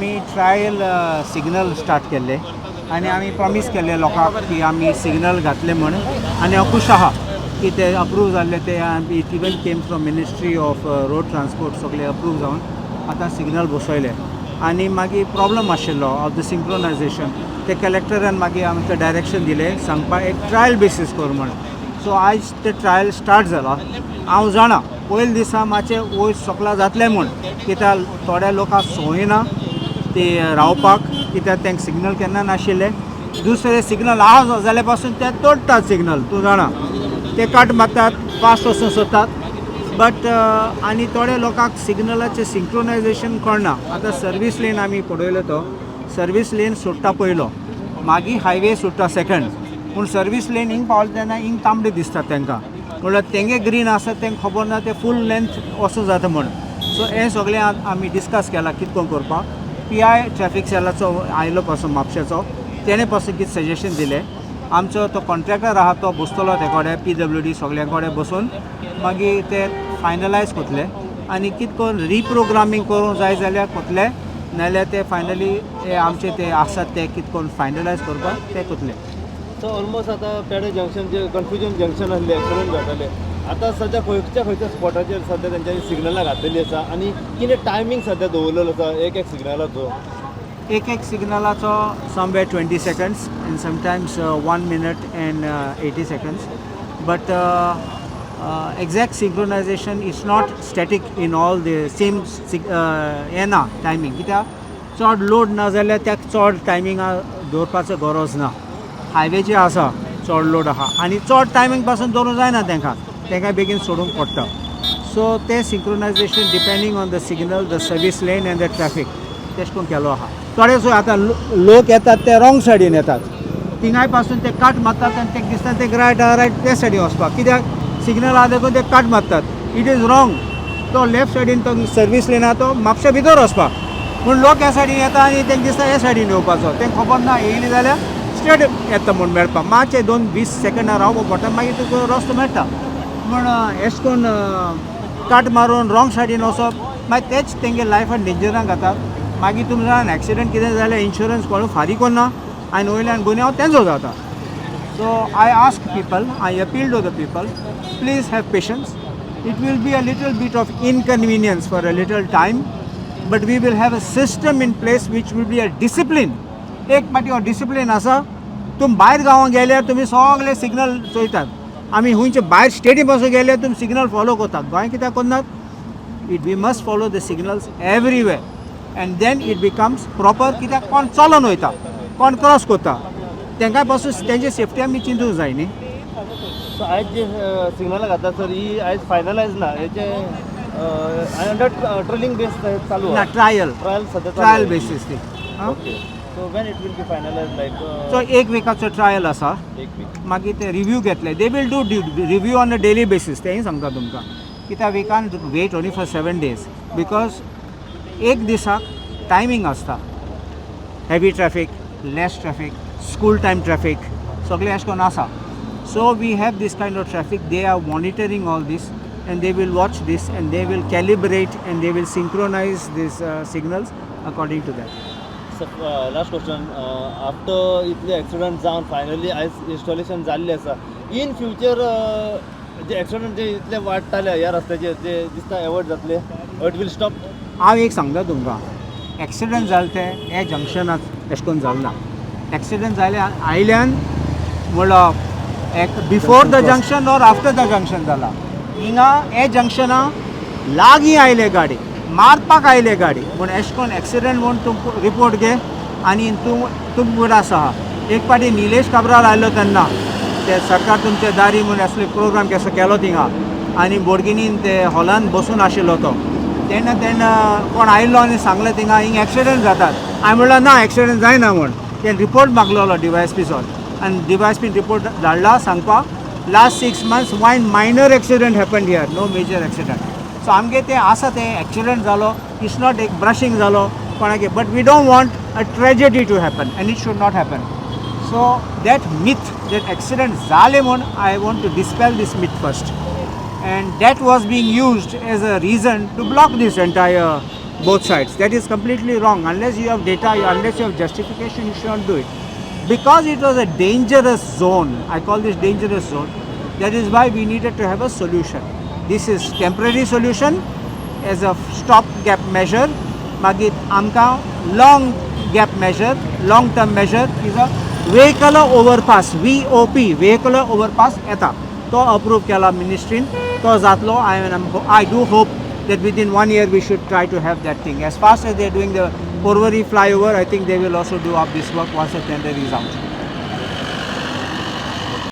आमी trial signal start केल्ले आनी आमी प्रॉमीस केल्ले लोकांक की आमी सिग्नल घातले म्हण आनी हांव खूश आहा की ते अप्रूव जाल्ले. ते it even came from Ministry of Road Transport. सगळे अप्रूव जावन आतां सिग्नल बसयले आनी मागीर प्रॉब्लम आशिल्लो ऑफ the सिंक्रोनायझेशन. ते कलेक्टरान मागीर आमकां डायरेक्शन दिलें सांगपाक एक ट्रायल बेसीस कर म्हण. सो आयज ते ट्रायल स्टार्ट जाला. हांव जाणा पयले दिसा मातशें वयर सकला जातलें म्हूण, कित्याक थोड्या लोकांक संवय ना ती रावपाक, कित्याक तांकां सिग्नल केन्ना नाशिल्ले. दुसरे सिग्नल आहा जाल्यार पासून ते तोडटात सिग्नल, तूं जाणा, ते कट मारतात, फास्ट वचूंक सोदतात. बट आनी थोड्या लोकांक सिग्नलाचें सिंक्रोनायझेशन कळना. आतां सर्वीस लेन आमी पळयलो, तो सर्वीस लेन सोडटा पयलो, मागीर हायवे सोडटा सेकंड. पूण सर्वीस लेन हिंग पावले तेन्ना हिंग तांबडे दिसतात तांकां, म्हणल्यार तेंगे ग्रीन आसा, तांकां खबर ना ते फूल लेंथ वचूं जाता म्हण. सो हें सगळें आमी डिस्कस केलां कितें करून करपाक. पीआय ट्रॅफीक सेलाचो आयलो पासून म्हापशेचो, तेणें पासून कितें सजेशन दिलें. आमचो तो कॉन्ट्रॅक्टर आहा, तो बसतलो ते कडेन, पीडब्ल्यूडी सगळ्यां कडेन बसून मागीर ते फायनलायज करतले आनी कितें करून रिप्रोग्रामींग करूंक जाय जाल्यार करतले, नाल्यार ते फायनली हे आमचे ते आसात ते कितें करून फायनलायज करपाक ते करतले. सो ऑलमोस्ट आतां पेडे जंक्शन जे कन्फ्युजन जंक्शन आसले, एक्सिडंट जाताले, आतां सद्या खंयच्या खंयच्या स्पॉटाचेर सद्या तेंच्यांनी सिग्नलां घातलेली आसा आनी कितें टायमींग सद्या दवरलेलो आसा एक एक सिग्नलाचो? एक एक सिग्नलाचो somewhere 20 seconds and sometimes 1 minute and 80 seconds, but exact synchronization is not static in all the same. हें ना टायमींग, कित्याक चड लोड ना जाल्यार त्या चड टायमिंगा दवरपाचो गरज ना. हायवेचे आसा चड लोड आहा आनी चड टायमींग पासून दवरूंक जायना तांकां, तांकां बेगीन सोडूंक पडटा. सो ते synchronization depending on the signal, the service lane and the traffic, तेश करून केलो आहा. थोडे सो आतां लोक येतात ते रॉंग सायडीन येतात, थिंगाय पासून ते कट मारतात आनी तेंका दिसता ते रायट रायट ते सायडीन वचपाक, कित्याक सिग्नल आहा देखून ते कट मारतात. It is wrong. तो लेफ्ट सायडीन तो सर्वीस लेन आहा, तो म्हापशा भितर वचपाक. पूण लोक ह्या सायडीन येता आनी तेंका दिसता ह्या सायडीन येवपाचो. तेंका खबर ना येयली जाल्यार स्ट्रेट येता म्हूण मेळपाक. मातशें दोन 20 सेकंडां रावपाक पडटा, मागीर तुका रस्तो मेळटा. पूण एशें करून कट मारून रॉंग सायडीन वचप, मागीर तेच तेंगे लायफान डेंजरान घातात. मागीर तुमी जाणा, एक्सिडंट कितें जाल्यार इन्शुरन्स कोण फारीक करना आनी वयल्यान गुन्यांव तेंचो जाता. So I ask people, I appeal to the people, please have patience. It will be a little bit of inconvenience for a little time, but we will have a system in place which will be a discipline. एक पाटी discipline आसा. तुमी भायर गांवांत गेल्यार तुमी सगळे signal चोयतात. आमी खंयचे भायर स्टेटी पासून गेल्यार तुमी सिग्नल फॉलो करतात. गोंय कित्याक करनात? It we must follow the signals everywhere and then it becomes proper, कित्याक कोण चलोन वयता, कोण क्रॉस करता, तांकां पासून तेंची सेफ्टी आमी चिंतूंक जाय न्ही. सो आयज जे सिग्नलां घातला सर, ही आयज फायनलायज ना, हेचे अंडर ट्रायलिंग बेस चालू? ना, ट्रायल. ट्रायल सध्या. ट्रायल बेसीस ती. Okay, so when it will be finalize, like? So एक विकाचो ट्रायल आसा. एक वीक. मागीर ते रिव्यू घेतले. They will do review on a daily basis, तेंय सांगता तुमकां, कित्याक we can wait only for 7 days, because एक दिसाक टायमींग आसता, heavy traffic, less traffic, school time traffic, सगळें अशें करून आसा. So we have this kind of traffic. They are monitoring all this and they will watch this and they will calibrate and they will synchronize these signals according to that. Sir, last question. After इतले accident जावन finally आयज installation जाल्लें आसा, in future J accident जे इतले वाडटाले ह्या रस्त्याचेर, ते दिसता एवॉयड जातले? It will stop? हांव एक सांगता तुमकां, एक्सिडंट जालें तें हे जंक्शनात एशें करून जालें ना. एक्सिडंट जाले आयल्यान म्हणलो एक before the junction or after the junction जाला. हिंगा हे जंक्शना लागीं आयले गाडी मारपाक आयले गाडी पूण एशें करून एक्सिडंट म्हूण तूं रिपोर्ट घे आनी तूं तुम आसा. एक पाटी निलेश काब्राल आयलो तेन्ना ते सरकार तुमचे दारी म्हूण असले प्रोग्राम कसो केलो थिंगा आनी बोडगिनीन ते हॉलान बसून आशिल्लो तो. तेन्ना तेन्ना कोण आयलो आनी सांगलें थिंगा हिंग एक्सिडंट जातात. हांवें म्हणलें ना, एक्सिडंट जायना म्हूण. तेणें रिपोर्ट मागलेलो डीवायएसपीचो आनी डीवायएसपीन रिपोर्ट धाडला सांगपाक, last 6 months one minor accident happen here, no major accident. So आमगे ते आसा ते एक्सिडंट जालो, it's not एक ब्रशिंग जालो कोणागे, but we don't want a tragedy to happen and it should not happen. So that myth that accident जाले म्हूण, I want to dispel this myth first, and that was being used as a reason to block this entire both sides. That is completely wrong. Unless you have data, unless you have justification, you should not do it. Because it was a dangerous zone, I call this dangerous zone, that is why we needed to have a solution. This is temporary solution as a stop gap measure. मागीर आमकां long gap measure, long term measure is a vehicular overpass, VOP, vehicular overpass येता. तो approve केला मिनिस्ट्रीन, तो जातलो. I do hope that within one year we should try to have that thing. As fast as they are doing the Porvorim flyover, I think they will also do up this work once the tender is out.